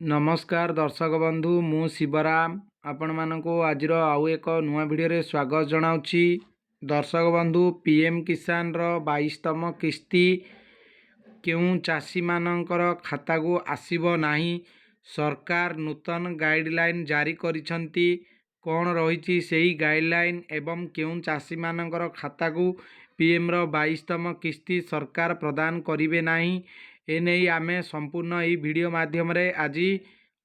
ନମସ୍କାର ଦର୍ଶକ ବନ୍ଧୁ, ମୁଁ ଶିବରାମ ଆପଣମାନଙ୍କୁ ଆଜିର ଆଉ ଏକ ନୂଆ ଭିଡ଼ିଓରେ ସ୍ୱାଗତ ଜଣାଉଛି। ଦର୍ଶକ ବନ୍ଧୁ, ପିଏମ୍ କିଷାନର 22ତମ କିସ୍ତି କେଉଁ ଚାଷୀମାନଙ୍କର ଖାତାକୁ ଆସିବ ନାହିଁ? ସରକାର ନୂତନ ଗାଇଡ଼ଲାଇନ୍ ଜାରି କରିଛନ୍ତି। କ'ଣ ରହିଛି ସେହି ଗାଇଡ଼ଲାଇନ୍ ଏବଂ କେଉଁ ଚାଷୀମାନଙ୍କର ଖାତାକୁ ପିଏମ୍ର 22ତମ କିସ୍ତି ସରକାର ପ୍ରଦାନ କରିବେ ନାହିଁ, ଏନେଇ ଆମେ ସମ୍ପୂର୍ଣ୍ଣ ଏହି ଭିଡ଼ିଓ ମାଧ୍ୟମରେ ଆଜି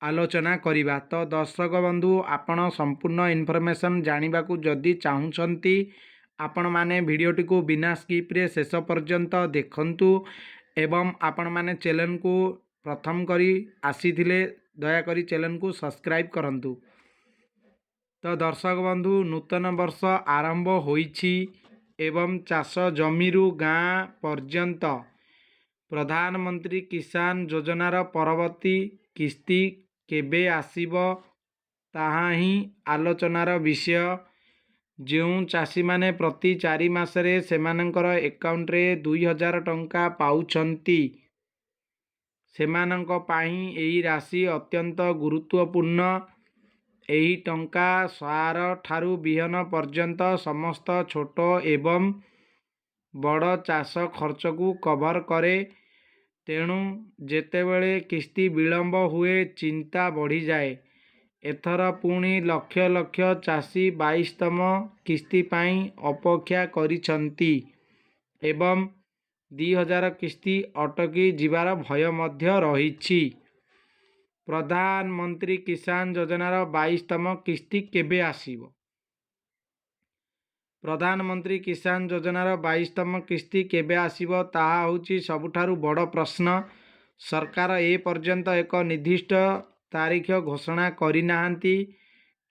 ଆଲୋଚନା କରିବା। ତ ଦର୍ଶକ ବନ୍ଧୁ, ଆପଣ ସମ୍ପୂର୍ଣ୍ଣ ଇନଫର୍ମେସନ୍ ଜାଣିବାକୁ ଯଦି ଚାହୁଁଛନ୍ତି, ଆପଣମାନେ ଭିଡ଼ିଓଟିକୁ ବିନା ସ୍କିପ୍ରେ ଶେଷ ପର୍ଯ୍ୟନ୍ତ ଦେଖନ୍ତୁ ଏବଂ ଆପଣମାନେ ଚ୍ୟାନେଲକୁ ପ୍ରଥମ କରି ଆସିଥିଲେ ଦୟାକରି ଚ୍ୟାନେଲକୁ ସବସ୍କ୍ରାଇବ୍ କରନ୍ତୁ। ତ ଦର୍ଶକ ବନ୍ଧୁ, ନୂତନ ବର୍ଷ ଆରମ୍ଭ ହୋଇଛି ଏବଂ ଚାଷ ଜମିରୁ ଗାଁ ପର୍ଯ୍ୟନ୍ତ ପ୍ରଧାନମନ୍ତ୍ରୀ କିଷାନ ଯୋଜନାର ପରବର୍ତ୍ତୀ କିସ୍ତି କେବେ ଆସିବ, ତାହା ହିଁ ଆଲୋଚନାର ବିଷୟ। ଯେଉଁ ଚାଷୀମାନେ ପ୍ରତି 4 ମାସରେ ସେମାନଙ୍କର ଆକାଉଣ୍ଟରେ 2000 ଟଙ୍କା ପାଉଛନ୍ତି, ସେମାନଙ୍କ ପାଇଁ ଏହି ରାଶି ଅତ୍ୟନ୍ତ ଗୁରୁତ୍ୱପୂର୍ଣ୍ଣ। ଏହି ଟଙ୍କା ସାର ଠାରୁ ବିହନ ପର୍ଯ୍ୟନ୍ତ ସମସ୍ତ ଛୋଟ ଏବଂ ବଡ଼ ଚାଷ ଖର୍ଚ୍ଚକୁ କଭର କରେ। ତେଣୁ ଯେତେବେଳେ କିସ୍ତି ବିଳମ୍ବ ହୁଏ, ଚିନ୍ତା ବଢ଼ିଯାଏ। ଏଥର ପୁଣି ଲକ୍ଷ ଲକ୍ଷ ଚାଷୀ 22ତମ କିସ୍ତି ପାଇଁ ଅପେକ୍ଷା କରିଛନ୍ତି ଏବଂ 2000 କିସ୍ତି ଅଟକି ଯିବାର ଭୟ ମଧ୍ୟ ରହିଛି। ପ୍ରଧାନମନ୍ତ୍ରୀ କିଷାନ ଯୋଜନାର 22ତମ କିସ୍ତି କେବେ ଆସିବ? ପ୍ରଧାନମନ୍ତ୍ରୀ କିଷାନ ଯୋଜନାର 22ତମ କିସ୍ତି କେବେ ଆସିବ, ତାହା ହେଉଛି ସବୁଠାରୁ ବଡ଼ ପ୍ରଶ୍ନ। ସରକାର ଏପର୍ଯ୍ୟନ୍ତ ଏକ ନିର୍ଦ୍ଦିଷ୍ଟ ତାରିଖ ଘୋଷଣା କରିନାହାନ୍ତି,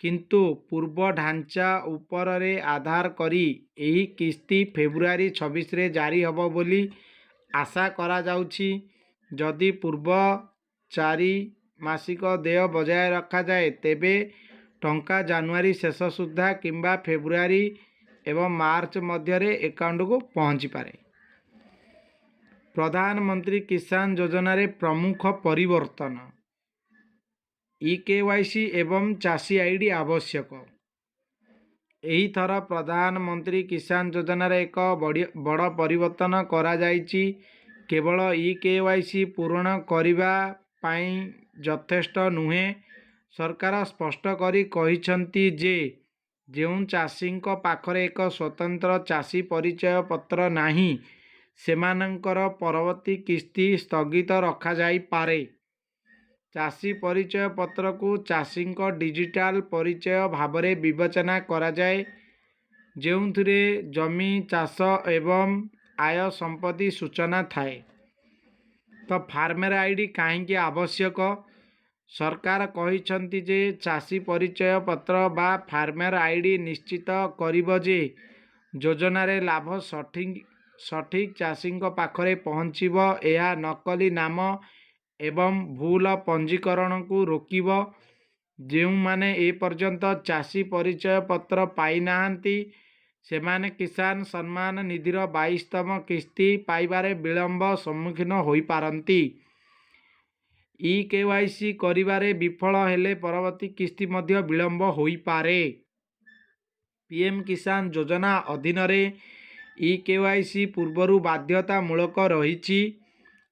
କିନ୍ତୁ ପୂର୍ବ ଢାଞ୍ଚା ଉପରେ ଆଧାର କରି ଏହି କିସ୍ତି ଫେବୃଆରୀ 26ରେ ଜାରି ହେବ ବୋଲି ଆଶା କରାଯାଉଛି। ଯଦି ପୂର୍ବ 4 ମାସିକ ଦେୟ ବଜାୟ ରଖାଯାଏ, ତେବେ ଟଙ୍କା ଜାନୁଆରୀ ଶେଷ ସୁଦ୍ଧା କିମ୍ବା ଫେବୃଆରୀ ଏବଂ ମାର୍ଚ୍ଚ ମଧ୍ୟରେ ଆକାଉଣ୍ଟକୁ ପହଞ୍ଚିପାରେ। ପ୍ରଧାନମନ୍ତ୍ରୀ କିଷାନ ଯୋଜନାରେ ପ୍ରମୁଖ ପରିବର୍ତ୍ତନ: ଇ-କେୱାଇସି ଏବଂ ଚାଷୀ ଆଇଡି ଆବଶ୍ୟକ। ଏହି ଥର ପ୍ରଧାନମନ୍ତ୍ରୀ କିଷାନ ଯୋଜନାରେ ଏକ ବଡ଼ ପରିବର୍ତ୍ତନ କରାଯାଇଛି। କେବଳ ଇ-କେୱାଇସି ପୂରଣ କରିବା ପାଇଁ ଯଥେଷ୍ଟ ନୁହେଁ। ସରକାର ସ୍ପଷ୍ଟ କରି କହିଛନ୍ତି ଯେ ଯେଉଁ ଚାଷୀଙ୍କ ପାଖରେ ଏକ ସ୍ୱତନ୍ତ୍ର ଚାଷୀ ପରିଚୟ ପତ୍ର ନାହିଁ, ସେମାନଙ୍କର ପରବର୍ତ୍ତୀ କିସ୍ତି ସ୍ଥଗିତ ରଖାଯାଇପାରେ। ଚାଷୀ ପରିଚୟ ପତ୍ରକୁ ଚାଷୀଙ୍କ ଡିଜିଟାଲ ପରିଚୟ ଭାବରେ ବିବେଚନା କରାଯାଏ, ଯେଉଁଥିରେ ଜମି, ଚାଷ ଏବଂ ଆୟ ସମ୍ବନ୍ଧୀୟ ସୂଚନା ଥାଏ। ତ ଫାର୍ମର ଆଇଡି କାହିଁକି ଆବଶ୍ୟକ? ସରକାର କହିଛନ୍ତି ଯେ ଚାଷୀ ପରିଚୟ ପତ୍ର ବା ଫାର୍ମର ଆଇଡି ନିଶ୍ଚିତ କରିବ ଯେ ଯୋଜନାର ଲାଭ ସଠିକ ସଠିକ ଚାଷୀଙ୍କ ପାଖରେ ପହଞ୍ଚିବ। ଏହା ନକଲି ନାମ ଏବଂ ଭୁଲ ପଞ୍ଜୀକରଣକୁ ରୋକିବ। ଯେଉଁମାନେ ଏପର୍ଯ୍ୟନ୍ତ ଚାଷୀ ପରିଚୟ ପତ୍ର ପାଇନାହାନ୍ତି, ସେମାନେ କିଷାନ ସମ୍ମାନ ନିଧିର 22ତମ କିସ୍ତି ପାଇବାରେ ବିଳମ୍ବ ସମ୍ମୁଖୀନ ହୋଇପାରନ୍ତି। ଇ-କେୱାଇସି କରିବାରେ ବିଫଳ ହେଲେ ପରବର୍ତ୍ତୀ କିସ୍ତି ମଧ୍ୟ ବିଳମ୍ବ ହୋଇପାରେ। ପିଏମ୍ କିଷାନ ଯୋଜନା ଅଧୀନରେ ଇ-କେୱାଇସି ପୂର୍ବରୁ ବାଧ୍ୟତାମୂଳକ ରହିଛି।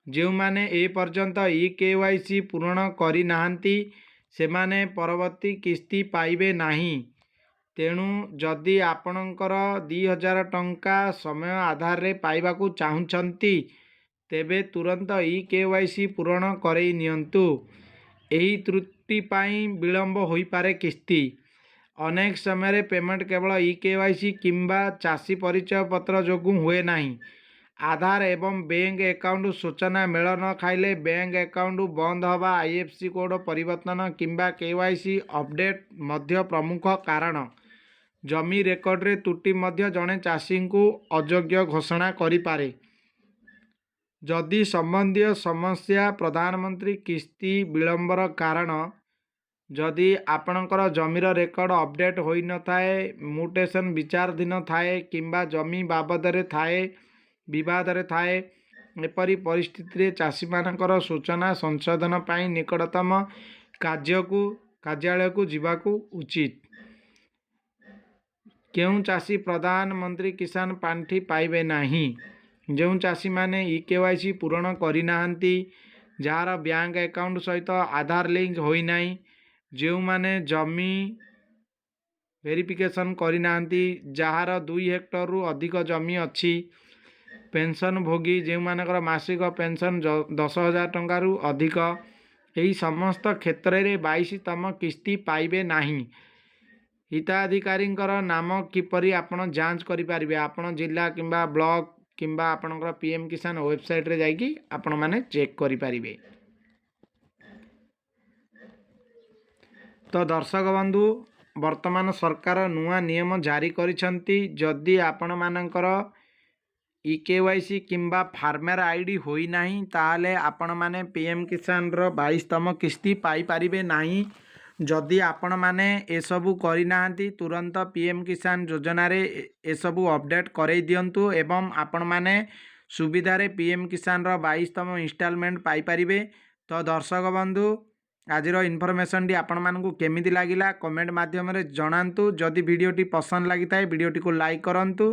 ଯେଉଁମାନେ ଏପର୍ଯ୍ୟନ୍ତ ଇ-କେୱାଇସି ପୂରଣ କରିନାହାନ୍ତି, ସେମାନେ ପରବର୍ତ୍ତୀ କିସ୍ତି ପାଇବେ ନାହିଁ। ତେଣୁ ଯଦି ଆପଣଙ୍କର 2000 ଟଙ୍କା ସମୟ ଆଧାରରେ ପାଇବାକୁ ଚାହୁଁଛନ୍ତି, ତେବେ ତୁରନ୍ତ ଇ-କେୱାଇସି ପୂରଣ କରାଇ ନିଅନ୍ତୁ। ଏହି ତ୍ରୁଟି ପାଇଁ ବିଳମ୍ବ ହୋଇପାରେ କିସ୍ତି। ଅନେକ ସମୟରେ ପେମେଣ୍ଟ କେବଳ ଇ-କେୱାଇସି କିମ୍ବା ଚାଷୀ ପରିଚୟ ପତ୍ର ଯୋଗୁଁ ହୁଏ ନାହିଁ। ଆଧାର ଏବଂ ବ୍ୟାଙ୍କ ଆକାଉଣ୍ଟ ସୂଚନା ମେଳ ନ ଖାଇଲେ ବ୍ୟାଙ୍କ ଆକାଉଣ୍ଟ ବନ୍ଦ ହେବା, ଆଇଏଫ୍ଏସ୍ସି କୋଡ୍ ପରିବର୍ତ୍ତନ କିମ୍ବା କେୱାଇସି ଅପଡେଟ୍ ମଧ୍ୟ ପ୍ରମୁଖ କାରଣ। ଜମି ରେକର୍ଡରେ ତ୍ରୁଟି ମଧ୍ୟ ଜଣେ ଚାଷୀଙ୍କୁ ଅଯୋଗ୍ୟ ଘୋଷଣା କରିପାରେ। ଜମି ସମ୍ବନ୍ଧୀୟ ସମସ୍ୟା ପ୍ରଧାନମନ୍ତ୍ରୀ କିସ୍ତି ବିଳମ୍ବର କାରଣ। ଯଦି ଆପଣଙ୍କର ଜମିର ରେକର୍ଡ ଅପଡେଟ୍ ହୋଇନଥାଏ, ମ୍ୟୁଟେସନ୍ ବିଚାରାଧୀନ ଥାଏ କିମ୍ବା ଜମି ବାବଦରେ ଥାଏ ବିବାଦରେ ଥାଏ, ଏପରି ପରିସ୍ଥିତିରେ ଚାଷୀମାନଙ୍କର ସୂଚନା ସଂଶୋଧନ ପାଇଁ ନିକଟତମ କାର୍ଯ୍ୟାଳୟକୁ ଯିବାକୁ ଉଚିତ। କେଉଁ ଚାଷୀ ପ୍ରଧାନମନ୍ତ୍ରୀ କିଷାନ ପାଣ୍ଠି ପାଇବେ ନାହିଁ? ଯେଉଁ ଚାଷୀମାନେ ଇ-କେୱାଇସି ପୂରଣ କରିନାହାନ୍ତି, ଯାହାର ବ୍ୟାଙ୍କ ଆକାଉଣ୍ଟ ସହିତ ଆଧାର ଲିଙ୍କ ହୋଇନାହିଁ, ଯେଉଁମାନେ ଜମି ଭେରିଫିକେସନ୍ କରିନାହାନ୍ତି, ଯାହାର 2 ହେକ୍ଟରରୁ ଅଧିକ ଜମି ଅଛି, ପେନ୍ସନ୍ଭୋଗୀ ଯେଉଁମାନଙ୍କର ମାସିକ ପେନ୍ସନ୍ 10,000 ଟଙ୍କାରୁ ଅଧିକ, ଏହି ସମସ୍ତ କ୍ଷେତ୍ରରେ 22ତମ କିସ୍ତି ପାଇବେ ନାହିଁ। ହିତାଧିକାରୀଙ୍କର ନାମ କିପରି ଆପଣ ଯାଞ୍ଚ କରିପାରିବେ? ଆପଣ ଜିଲ୍ଲା କିମ୍ବା ବ୍ଲକ କିମ୍ବା ଆପଣଙ୍କର ପିଏମ୍ କିଷାନ ୱେବସାଇଟ୍ରେ ଯାଇକି ଆପଣମାନେ ଚେକ୍ କରିପାରିବେ। ତ ଦର୍ଶକ ବନ୍ଧୁ, ବର୍ତ୍ତମାନ ସରକାର ନୂଆ ନିୟମ ଜାରି କରିଛନ୍ତି। ଯଦି ଆପଣମାନଙ୍କର ଇ-କେୱାଇସି କିମ୍ବା ଫାର୍ମର ଆଇଡ଼ି ହୋଇନାହିଁ, ତାହେଲେ ଆପଣମାନେ ପିଏମ୍ କିଷାନର 22ତମ କିସ୍ତି ପାଇପାରିବେ ନାହିଁ। ଯଦି ଆପଣମାନେ ଏସବୁ କରିନାହାନ୍ତି, ତୁରନ୍ତ ପିଏମ୍ କିଷାନ ଯୋଜନାରେ ଏସବୁ ଅପଡ଼େଟ୍ କରାଇ ଦିଅନ୍ତୁ ଏବଂ ଆପଣମାନେ ସୁବିଧାରେ ପିଏମ୍ କିଷାନର 22ତମ ଇନଷ୍ଟଲମେଣ୍ଟ ପାଇପାରିବେ। ତ ଦର୍ଶକ ବନ୍ଧୁ, ଆଜିର ଇନଫର୍ମେସନ୍ଟି ଆପଣମାନଙ୍କୁ କେମିତି ଲାଗିଲା, କମେଣ୍ଟ ମାଧ୍ୟମରେ ଜଣାନ୍ତୁ। ଯଦି ଭିଡ଼ିଓଟି ପସନ୍ଦ ଲାଗିଥାଏ, ଭିଡ଼ିଓଟିକୁ ଲାଇକ୍ କରନ୍ତୁ।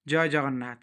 ଜୟ ଜଗନ୍ନାଥ।